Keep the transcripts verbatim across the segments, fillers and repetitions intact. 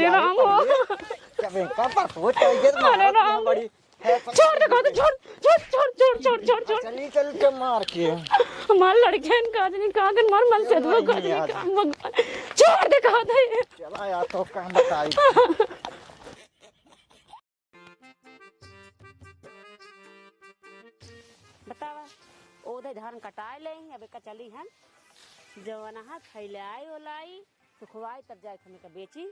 अरे राम हो। जब इनका पास वो चाहिए तो अरे मारा राम। बड़ी है, छोड़ दे, छोड़, छोड़, छोड़। चली, चल के मार के। हमार लड़कियन का आदमी का दिन मार मन से चलो, दुख नहीं आदमी यार। का भगवान। छोड़ दे, कहा दे। चला यार, तो काम बताई। बतावा, ओदे धान कटाए ले, अब एका चली हम। जवन हा फैलाई ओलाई, सुखवाई तब जाए हमें का बेची,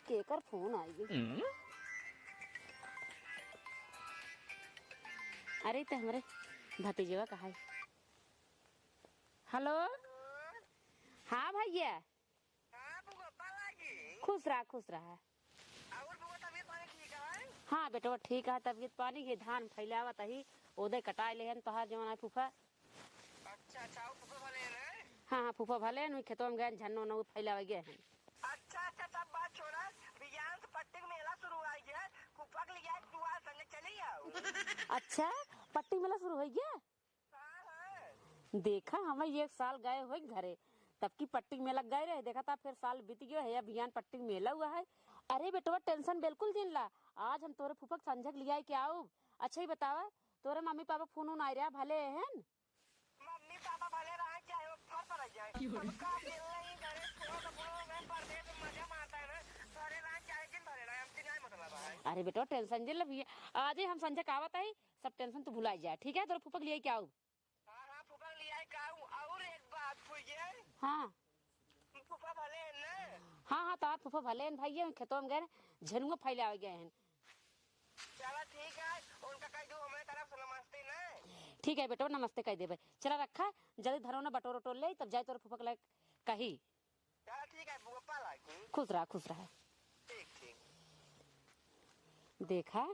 केकर फोन आई गई। हम्म? अरे, तो हमरे भतीजवा कहा है। हेलो। हाँ भैया। हाँ, बुआ, पाला जी। खुश रहा, खुश रहा। और बुआ, तबीयत पानी ठीक है? हाँ बेटवा, ठीक है, तबीयत पानी। ये धान फैलावत ही, ओदे कटाए ले हन तोहार जवन है फूफा। अच्छा, अच्छा, वो फूफा भले हैं? हाँ, हाँ, फूफा भले हैं, वही खेतवा में गए, झन्नो उन्नो फैलावे गए हैं। अच्छा, अच्छा, तब बात छोड़ा, बियान से पट्टी के मेला शुरू हो गया, फूफा के लिए दुआ संगे चली आओ। अच्छा, पट्टी मेला शुरू हो गया? देखा, हम एक साल गए होई घरे, तब की पट्टी मेला गए रहे, देखा था, फिर साल बीत गयो है, अभियान पट्टी मेला हुआ है। अरे बेटवा, टेंशन बिल्कुल जिन ला, आज हम तोरे फूफक संझक लिया के आउब। अच्छा, ही बतावा, तोरे मम्मी पापा फोन उन आए रहा, भले हैं? मम्मी पापा भले रहे, चाहे वो फर पर रह जाए। अब का अकेले ही घरे छोड़ के अपने में परदेस में मजा मारता है ना, घरे रहे, चाहे जिन भरे रहे, हमसे नहीं मतलब है। अरे बेटवा, टेंशन जिन ला भैया, आज ही हम संझक आवत है, सब टेंशन तू भुलाई जाए, ठीक है? तोरे फूफक लिया के आउब। हाँ, हाँ, फूफा लिया का हूँ। और एक बात हुई है। हाँ। फूफा भले हैं ना? हाँ, हाँ, तोहार फूफा भले हैं भाई, ये खेतों में गए हैं, झनुआ फैलावे गए हैं। चला ठीक है, उनका कह दो हमारे तरफ से नमस्ते ना। ठीक है बेटवा, नमस्ते कह देबे। चला रखा, जल्दी धरो ना बटोर उटोर ले, तब जाए तोरे फूफा के लगे कही। चला ठीक है, बुआ पाला की। खुश रहा, खुश रहा। ठीक, ठीक। देखा,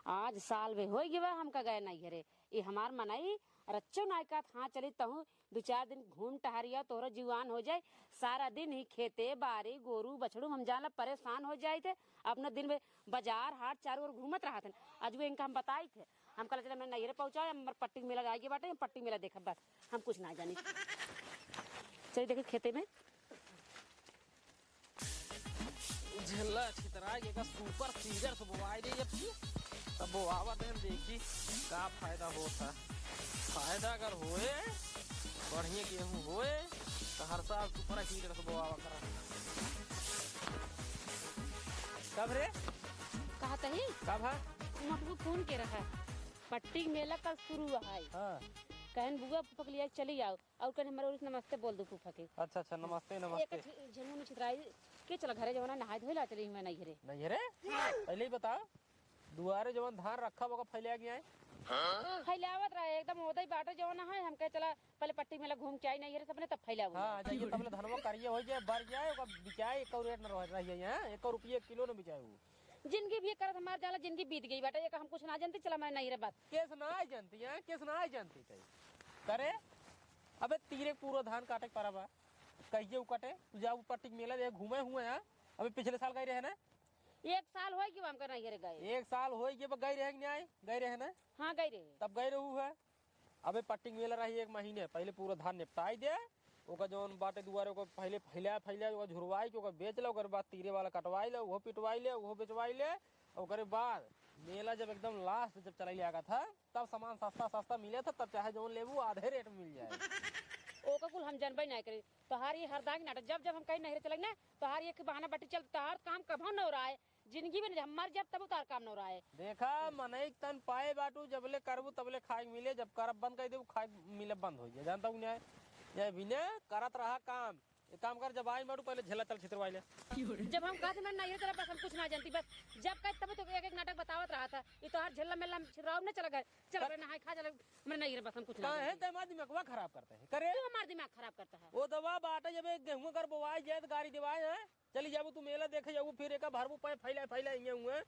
आज साल भे होई गवा हमका गए नैहरे। ई हमार मनई रच्चो नाय कहत, हाँ चली तहूँ दू चार दिन घूम टहरिया, तोहरो जुआन हो जाए। सारा दिन ही खेते बारी गोरू बछड़ू हम जान ला परेशान हो जाइत है। अपना दिन में बाजार हाट चारों ओर घूमत रहत हन। आज वो इनका हम बताइत है, हम कहला चला मैं नैहरे पहुँचाओ, हमर पट्टी मेला आइए बाटे, हम पट्टी मेला देखब, बस हम कुछ ना जानी। चली देखी खेते में। झेल्ला छितरा के का सुपर सीडर से बोआई दे अब की। तब बोआवत हैं, देखी का फायदा होता। फायदा अगर होए, बढ़िया गेहूं होए, तो हर साल सुपर सीडर से बोआवा करा। कब रे? कहा तही? कब है? मोटकू फोन के रहा, पट्टी मेला कल शुरू है। हाँ। कहन बुआ फूफा के लिए चली आओ। और कहीं हमारे ओर से नमस्ते बोल दो फूफा के। अच्छा, अच्छा, नमस्ते, नमस्ते। एक झ-, झनुआ में छितराई के चला घरे जवना नहाए धोए ला चली मैं नैहरे। नैहरे? हाँ। पहले ही बता, दुआरे जवन धान रखा ओका फैला के आए। फैलावत रहे, एकदम ओदई बाटे जवन है, हम कहे चला पहले पट्टी मेला घूम के आई नैहरे से अपने तब फैलाऊ। हाँ, जाइए तब ले धनवा करिए हो जाए, बर जाए, ओका बिचाए, एक और रेट न रह, रह जाए, हाँ? एक और रुपये किलो न बिचाए वो। जिंदगी भी करत हमार जाला, जिंदगी बीत गई बाटे, एक हम कुछ ना जानते, चला मैं नैहरे बात। केस ना आई जानती है, केस ना आई जानती कहीं। करे, अबे तीरे पूरा धान काटे के परा बा, कहिए उ कटे, तू जा उ पट्टी के मेला दे घूमे हुए हैं। अबे पिछले साल गई रहे ना? एक साल होई कि हमका नैहरे गए। एक साल होई कि गई रहे कि नहीं आई? गई रहे ना? हाँ, गई रहे। तब गई रहू है। अबे पट्टी के मेला रही एक महीने, पहले पूरा धान निपटाई दे, ओकर जौन बाटे दुआरे ओकर पहले फैला फैला ओकर झुरवाई के ओकर बेच ले, ओकर बाद तीरे वाला कटवाई ले, उहो पिटवाई ले, उहो बेचवाई ले। ओकरे बाद मेला जब एकदम लास्ट जब चलाई लागत है, तब सामान सस्ता सस्ता मिले था, तब चाहे जौन लेबू आधे रेट में मिल जाए। ओकर कुल हम जनबे नहीं करी। तोहार ये हरदाग नाटक, जब जब हम कहीं नैहरे चले ना, तोहार ये बहाना बटी चल, तोहार काम कभो न हो रहा है। जिंदगी में हम मर जाब तबो तोहार काम न हो रहा है। देखा, मनई के तन पाए बाटू, जबले करबू तबले खाए के मिले, जब करब बंद कर देबू, खाए के मिले बंद हो जाए। जानता हूँ न्याय, ये भी ने करत रहा काम। एक काम कर, जब आई बाटू पहले झेला चल छितरवाई ले। जब हम कहते मैं नैहरे चला, बस हम कुछ ना जानती, बस जब कहे तब तो एक एक नाटक बतावत रहा था। ये तोहार झेला मेला छितराव न चला गए, चल अपने नहाए खा चल, हमरे नैहरे बस हम कुछ ना काहे जानती। ते हमार दिमागवा खराब करते हैं? करे? तू हमार दिमाग खराब करता है। वो दवा बाटे जब एक गेहूं कर बोवाई जाए तो गाड़ी देवाए है। चली जाबू तू मेला देखे जाबू, फिर एका भरबू पाए फैला फैला इहे हुए।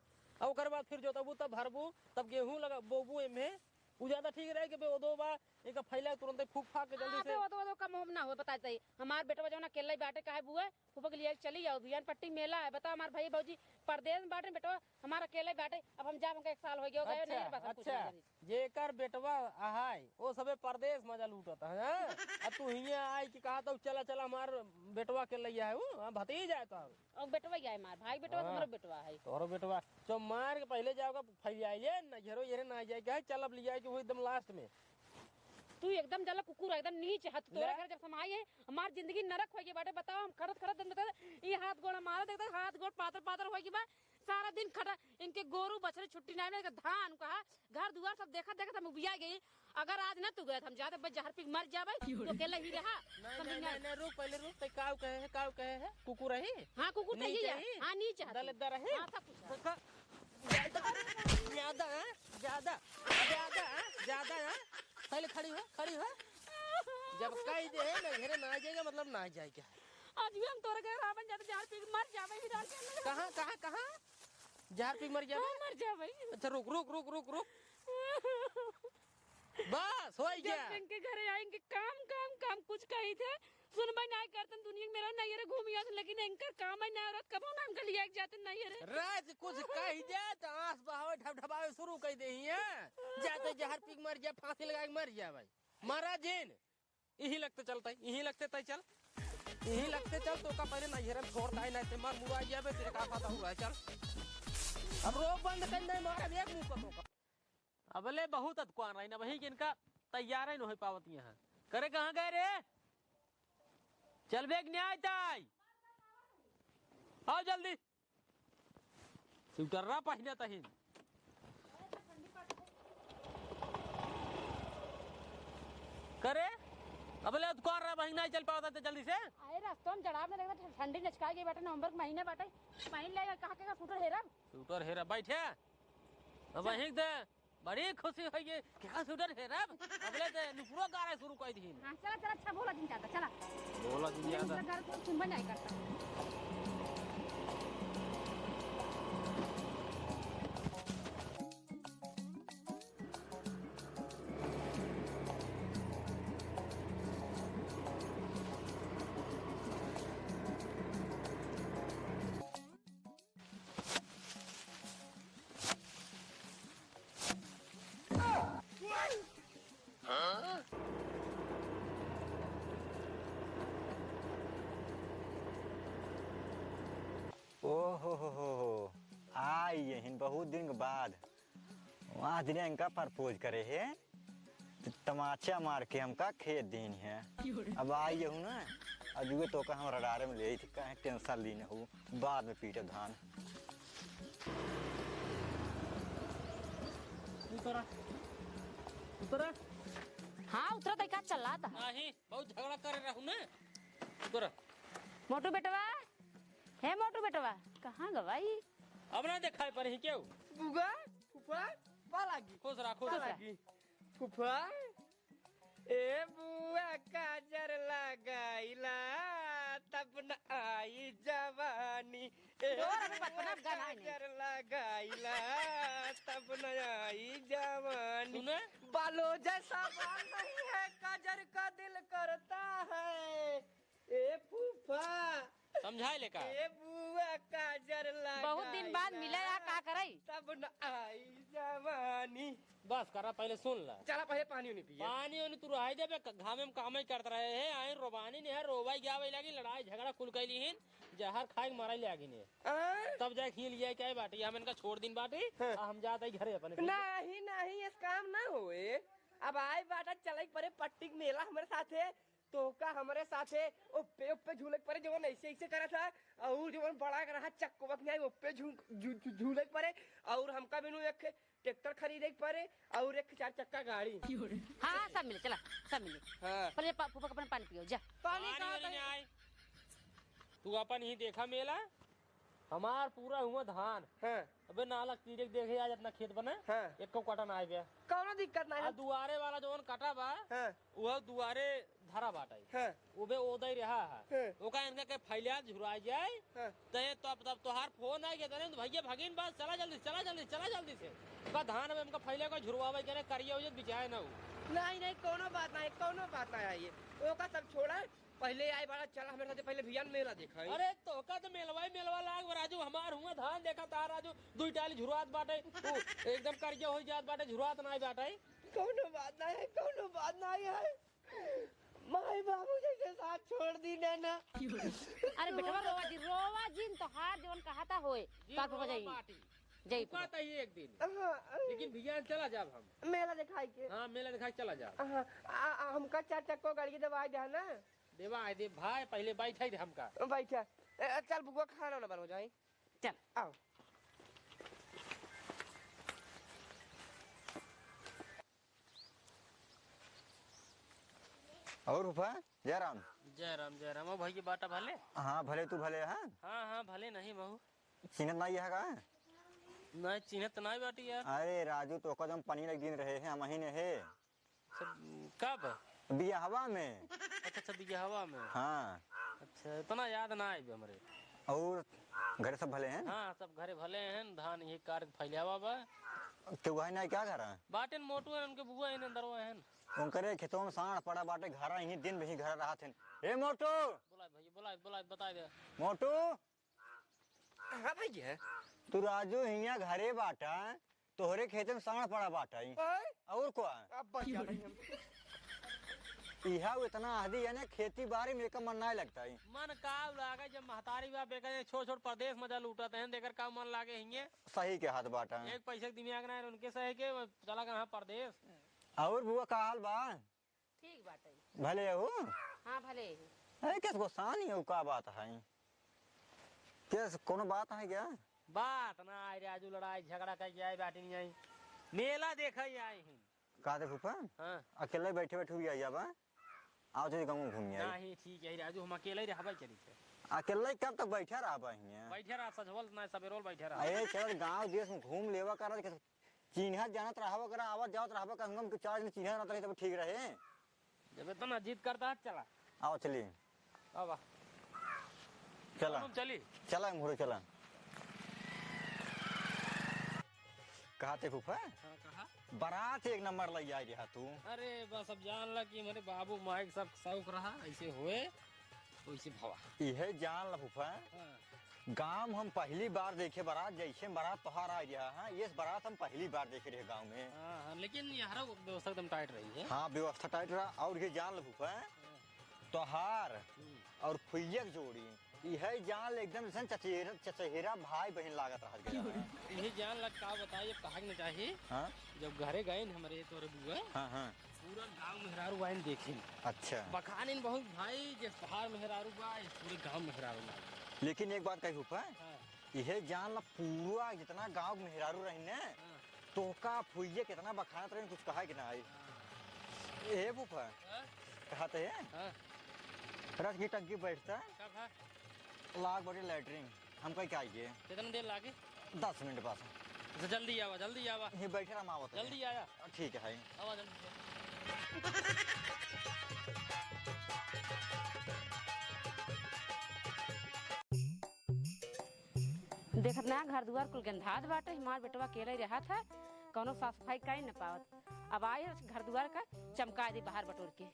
और ओकर बाद फिर जोतबू तब भरबू, तब गेहूं लगा बोबू एमे। उ ज्यादा ठीक रहे कि बे ओदो बा, एका फैला तुरंत फूक फाक के जल्दी हाँ, से। बे ओदो, ओदो कम होम ना हो, बता दे। हमार बेटवा जौन अकेला ही बाटे, काहे बुआ? फूफा के लिए चली जाओ, बिहान पट्टी मेला है, बता हमार भाई भौजी परदेस में बाटे, बेटवा हमार अकेला ही बाटे। अब हम जाब, हमका एक साल हो गया, गए अच्छा, नहीं, बस हम कुछ अच्छा। ना करी। जेकर बेटवा आहाय, वो सबे परदेस मजा लूटत है, हाँ? अब तू हियाँ आई कि कहा तो चला, चला, हमार बेटवा के लइया है, वो, हाँ, भतीजा है तो। और बेटवा ही है हमार, भाई बेटवा तो हाँ। हमारो बेटवा है। तोहरो बेटवा, चो मार के पहले जाओगा, फैल जाए, ये ना घेरो, ये ना जाए, क्या है? चल अब लिया कि वो एकदम लास्ट में। तू एकदम जला कुकुर, एकदम नीच है, तू तोरा ले। घर जब समाई है, हमार जिंदगी नरक हो गई बाटे, बताओ, हम खड़त खड़त दिन बता, ये हाथ गोड़ हमारा देखता, हाथ गोड़ पातर पातर हो गई बा, सारा दिन खटा, इनके गोरू बछड़े छुट्टी नहीं, इनके धान कहा, घर दुआर सब देखत देखत हम उबिया गई। अगर आज ना तू गए, हम जाते बस जहर पी के मर जाबे, तू अकेला ही रहा। नहीं, समझ नहीं, में नहीं, नहीं, रुक, पहले रुक, ते काऊ कहे है, काऊ कहे है, कुकुर रही? हाँ, कुकुर तो नीच यही है। रही? हाँ, नीच है। दलिद्दर रही? हाँ, सब कुछ है। देखा, ज्यादा, ज्यादा, ज्यादा, ज्यादा, ज्यादा, पहले खड़ी हो, खड़ी हो। जब कह दे है, मैं घेरे ना जाएगा, मतलब ना जाएगा। आज भी हम तोरे घर रावण जाते, जहर पी के मर जाबे, भी डाल के अंदर। कहाँ, कहाँ, कहाँ? जहर पी के मर जाबे? हाँ, मर जाबे। अच्छा, रुक, रुक, रुक, रुक, रुक। बस, हो जब गया। इनके घरे आएंगे, काम, काम, काम कुछ कही थे, सुनबे ना करतन, दुनिया में मेरा नैहरे घूम आते, लेकिन इनकर काम है ना, औरत कबो ना हमके लिया के जाते नैहरे। राज कुछ कही दे तो आंस बहावे, ढबढबावे शुरू कर दे ही है। जाते जहर पी के मर जा, फांसी लगा के मर जा भाई, मरा जिन। यही लगते चलता है, यही लगते तय चल, यही लगते चल, तो का पहले नैहरे में छोड़ दाई, नहीं ते मर मुआ जाबे, तेरे का फायदा हुआ है, चल। अब रोक बंद कर, नहीं मारा एक मुंह पर तो का। अबले बहुत अतकुआन रही ना वही, इनका तैयार ही न हो पावत यहाँ। करे कहाँ गए रे? चल बेग न्याय ताई, आओ जल्दी। स्वेटर पहने तहिन। करे अबले अतकुआन रहा वही नहीं चल पावत है जल्दी से। अरे रास्ता में जड़ाब में देखना ठंडी नचका गई बाटे, नवंबर के महीना बाटे, पहन ले कहाँ के स्वेटर हेरब। स्वेटर हेरब बैठे। अब चल। वहीं दे, बड़ी खुशी होई गे, क्या स्वेटर हेरब? अबले ते नुपुरो गारे शुरू कर दीन। हाँ, चला, चला, अच्छा, बोला जिन ज्यादा, चला। बोला जिन ये ज्यादा। दूसरा गारे को सुनबा नहीं करता। ओहो हो हो हो, आई यहिन बहुत दिन के बाद। वहाँ दिन इनका प्रपोज करे है, त-, तमाचा मार के हमका खेत दीन है। अब आई यहू ना, अजुए तो का हम रडारे में ले आई थी, काहे टेंशन लीन हो, बाद में पीटे धान। उतरा, उतरा। हाँ, उतरा तो का चला था। नहीं, बहुत झगड़ा करे रहू ना। उतरा। मोटू बेटवा, हे मोटू बेटवा, कहाँ गवाई? अब ना देखाई पर ही क्यों? बुआ, फूफा, पा लागी। खुश रहा, खुश पा रहा। लागी। फूफा, ए बुआ काजर लगाइला, तब न आई जवानी। ए जोर अभी बुआ पटना गाना है नहीं। काजर लगाइला, तब न आई जवानी। सुने? बालों जैसा बाल नहीं है, काजर का दिल करता है। ए फूफा। समझाए ले का? ए बुआ काजर लगा बहुत दिन बाद मिले, आ का करई? तब न आई जवानी। बस करा, पहले सुन ला। चला पहले पानी उनी पिए। पानी उनी तू रहाई देबे, क-, घामे में कामे करत रहे है, आई रोबानी नहीं है, रोबाई गया वही लागी, लड़ाई झगड़ा कुल कैली हिन, जहर खाए के मराई लागी ने। आ? तब जाके हिल जाए क्या बाटी, हम इनका छोड़ दिन बाटी, हाँ। आ हम जात आई घरे अपने। नहीं, नहीं, इस काम ना होए। अब आए बाटा चले परे पट्टी के मेला हमारे साथे। तोहका हमरे साथे ओप्पे ओप्पे झूले के परे, जवन ऐसे ऐसे करत था, और जवन बड़ा के रहा चक्कवा के न्याय ओप्पे झू-, झू-, झू-, झूले के परे, और हमका बिनु एक ठे ट्रैक्टर खरीदे के परे, और एक ठे चार चक्का गाड़ी। हाँ, हाँ, सब मिले, चला, सब मिले। हाँ। पहले पा-, फूफा के अपन पानी पियो, जा। पानी पानी कहाँ वानी तक? नहीं आए। तू अपन ही देखा मेला। हमार पूरा हुआ धान। हाँ। अबे नालक तीरे के देखे आज अपना खेत बने। हाँ। एको काटा ना आए बे। कौनो दिक्कत ना आ है। दुआरे वाला जवन काटा बा, हाँ। वह दुआरे हरा बाटइ। हाँ। उबे ओदई रहा है। हाँ। ओका इनका के फैलिया झुरा जाए। हाँ। तो ये तो अब, तब तोहार फोन आ गया, तो भैया भगीन बस, चला जल्दी, चला जल्दी, चला जल्दी से। ओका धान में हमका फैलिया का झुरवावे के रे, करिया हो जाए, बिचाए ना हो। नहीं, नहीं, कोनो बात नहीं, कोनो बात नहीं है ये। ओका सब छोड़ा, पहले आए बड़ा, चला हमारे साथ, पहले भैया मेला देखा है। अरे, तो ओका तो मेलवा ही मेलवा लाग, राजू, हमार हुआ धान देखा तार राजू, दुई टाली झुरवात बाटे, वो एकदम करिया हो जात बाटे, झुरवात ना बाटे। कोनो बात नहीं है, कोनो बात नहीं है। माई बाबूजी के साथ छोड़ दी ना, ना। अरे बेटवा, रोवा जिन, रोवा जिन, तोहार जवन कहा था होए, जी, तोहार पापा रोवा जाई। पार्टी। जाई रुका पापा। तही एक दिन। हाँ, हाँ। लेकिन भैया चला जाब हम। मेला दिखाई के। हाँ, मेला दिखाई चला जाब। हाँ, आ, आ, हमका चार चक्को गाड़ी के दवाई दे ना। देवा आए दे भाई, पहले बैठे दे हमका। बैठा। ए, चल बुआ, खाना ना बनो जाई। चल। आओ। और फूफा, जय राम। जय राम, जय राम। ओ भाई, ये बाटा भले? हाँ, भले तू भले, हाँ? हाँ, हाँ, भले नहीं बहू। चिन्हत नहीं है का? नहीं, चिन्हत नहीं बाटी यार। अरे राजू, तो कदम पानी लग दिन रहे हैं, हम ही ने है। सब कब? बियाहवा में। अच्छा, अच्छा, बियाहवा में। हाँ। अच्छा, इतना याद ना आइब हमरे। और घरे सब भले हैं? हाँ, सब घरे भले हैं। धान ये कार फैलावा बा। केहू है ना क्या घर है? बाटेन मोटू है, उनके बुआ है, अंदरवा है। उनकरे खेतों में साँड़ पड़ा बाटे, घर इन्हीं दिन भी घर रहत हैं। ए मोटू! बुलाए भैया, बुलाए, बुलाए, बताए दे। मोटू! हाँ भैया। तू राजू हियाँ घरे बाटा, तोहरे खेते में साँड़ पड़ा बाटा ही। आय? और का? अब बच जाते हम। इहा वो इतना आदि है ना, खेती बाड़ी में एकर मन नाहीं लगता ही। मन का लागे जब महतारी बा, बेकर छोट छोट परदेस मजा लूटत हैं, देकर का मन लागे हिये। सही के हाथ बाटा। एक पैसे के दिमाग ना है उनके सही के, चला गए परदेस। और बुआ का हाल बा? ठीक बाटे। भले हो? हाँ, भले ही। अरे, किस गुस्सा नहीं हो, का बात है? किस, कोनो बात है क्या? बात ना आए रे, आजू लड़ाई झगड़ा कइके आए बाटी नहीं आई। मेला देखे ही आए हैं। का दे फूफा? हाँ। अकेले बैठे बैठे हुई आई जाबा? आओ, चलिए गाँव घूम आए। नहीं, ठीक है राजू, हम अकेले ही रहबे करी थे। अकेले कब तक बैठा रहबा हियाँ? बैठे रहा, सजवल ना, सबेरोल बैठे रहा। अरे, चल गाँव देश में घूम लेवा करा, चिन्हत जानत रहबो करा, आवत जावत रहबो करा, हम चार दिन चिन्हत जानत रही तब ठीक रहे। जब इतना जिद करता है, चला। आओ चली। आवा। चला। हम चली। चला, मुहरे चला। कहा थे फूफा? हाँ, कहा? बारात एक नंबर लग जाए रहा तू। अरे बस अब जान ला कि मेरे बाबू माई के सब शौक रहा, ऐसे होए। ओइसे भवा। इहे जान ला फूफा, हाँ। गाँव में हम पहली बार देखे बारात, जैसे बारात तोहार आ गया है, ये बारात हम पहली बार देखे रहे गाँव में। हाँ, हाँ, लेकिन यहाँ व्यवस्था एकदम टाइट रही है। हाँ, व्यवस्था टाइट रहा। और ये जान ला फूफा, हाँ। तोहार हम्म। और फुइया के जोड़ी, इहे जान ला एकदम जैसे चचेरा, चचेरा भाई बहन लागत रहत गया है। इहे जान ला का बताई, अब कहा के न चाही। हाँ? जब घरे गए न हमरे तोरे बुआ, हाँ, हाँ। पूरा गाँव मेहरारू आइन देखिन। अच्छा। बखानिन बहुत भाई, जे तोहार मेहरारू बा, ये पूरे गाँव मेहरारू बा। लेकिन एक बात कही फूफा, हाँ। इहे जान ला पूरा जितना गाँव के मेहरारू रही ने, हाँ। तोहका फुइये कितना बखानत रही, कुछ कहा कि ना आई। हाँ। ए फूफा, हाँ? कहा थे? हाँ। रस की टंकी बैठता। कब है? लाग बड़ी लैटरिन। हम कहीं क्या आइए? कितना देर लागे? दस मिनट बस। अच्छा, जल्दी आवा, जल्दी आवा। ये बैठे रहा, हम आवत हैं। जल्दी आया। ठीक है। आवा जल्दी से। देखत ना, घर दुआर कुल गंधात बाटे, हमार बेटवा अकेले रहत है, कौनो साफ सफाई कइ न पावत। अब आए घर दुआर का चमका दी बाहर बटोर के।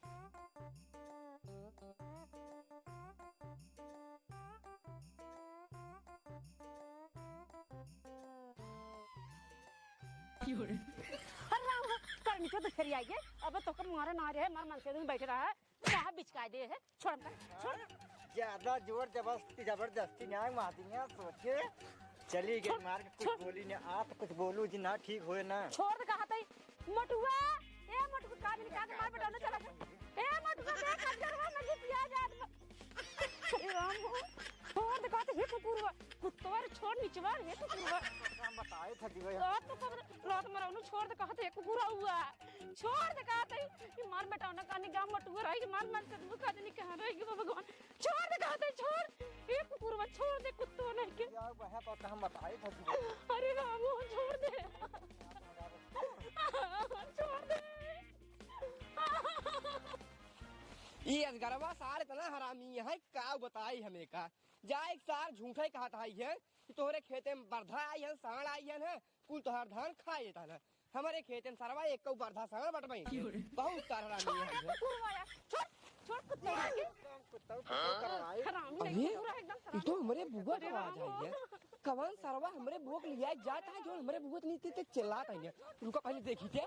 अरे राम हो, करनी चोद फेरी आई है। अब तो कम मारे ना रहे, मार मन से बैठे रहा है। कहाँ बिचकाए दे है? छोड़ हमका, छोड़। ज्यादा जोर जबरदस्ती, जबरदस्ती ना मार दिया, सोचे। चली गई छोड़, मार के कुछ छोड़। बोली ना, आप कुछ बोलू जी ना, ठीक होए ना। छोड़ दे कहा तई, मोटुआ, ए मोटुआ, का दिन का दिन मार बेटा ना चला। ए मोटुआ, देख, खजरवा में घुसिया जात बा। अरे राम हो, छोड़ दे, कहत हे कुकुरवा, कुत्तवा रे, छोड़ निचवा रे, हे कुकुरवा। हम बताए था दिवे। रात तो कब, रात में रहनु, छोड़ दे, कहत हे कुकुरवा। छोड़ दे, कहत हे, कि मार बेटा ना, कानी गाँव मटुआ रही, कि मार, मार के दुख आदमी कहाँ रहेगी, बाबा भगवान। छोड़ दे, कहत हे, छोड़। हे कुकुरवा, छोड़ दे, कुत्तवा नहीं के। यार, वहाँ पर हम बताए था दिवे। अरे राम हो, छोड़ दे। छोड़ दे। ए ई असगरवा सार इतना हरामी है, का बताई हमें का। जा एक सार झूठे कहत आई है कि तोहरे खेते में बरधा आई है, साँड़ आई है, कुल तोहार धान खा लेता ना। हमरे खेते में सरवा एक बरधा साँड़ बटबई है। बहुत सार हरामी है। छोड़, छोड़, कुत्ता के। कुत्ता, कुत्ता करवाई। हरामी नहीं, अबे, पूरा एकदम ई तो हमरे बुआ का आवाज आई है। कवन सरवा हमरे बुआ के लिया जात है, जो हमरे बुआ इतनी तेज चिल्लात है। रुका पहले देखी थे।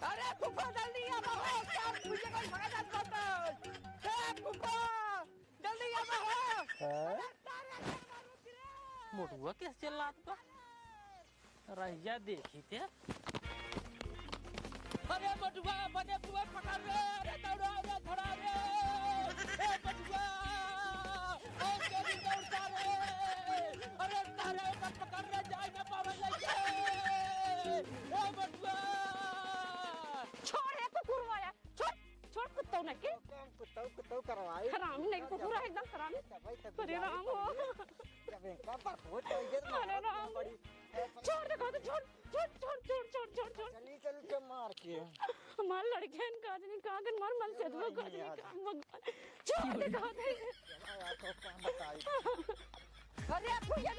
अरे फूफा, जल्दी आ, बाबा, क्या मुझे कोई भगा जात है। ए फूफा, जल्दी आ, बाबा। हैं? मोटुआ कैसे चिल्लात बा? रहिया देखी थे। अरे बटुआ, बने बुआ पकड़ रे, अरे दौड़ा रे, धड़ा रे, ए बटुआ, ए तेरी दौड़ता रे, अरे तारे का पकड़ रे, जाए ना पावे लेके, ए बटुआ। छोड़, ए कुकुरवा, छोड़, छोड़ कुत्तौ न के। कुत्तौ, कुत्तौ करवाई। हरामी नहीं, कुकुर है एकदम हरामी। अरे राम हो। जब इनका बाप हो तो ये अरे राम। बड़ी छोड़, देखा तो छोड़, छोड़, छोड़। चली, चल के मार के। हमार लड़के इनका आज नहीं कहा कि मार मल चदवा का नहीं कहा भगवान। छोड़, देखा तो। यार, तो क्या बताई। अरे, तू ये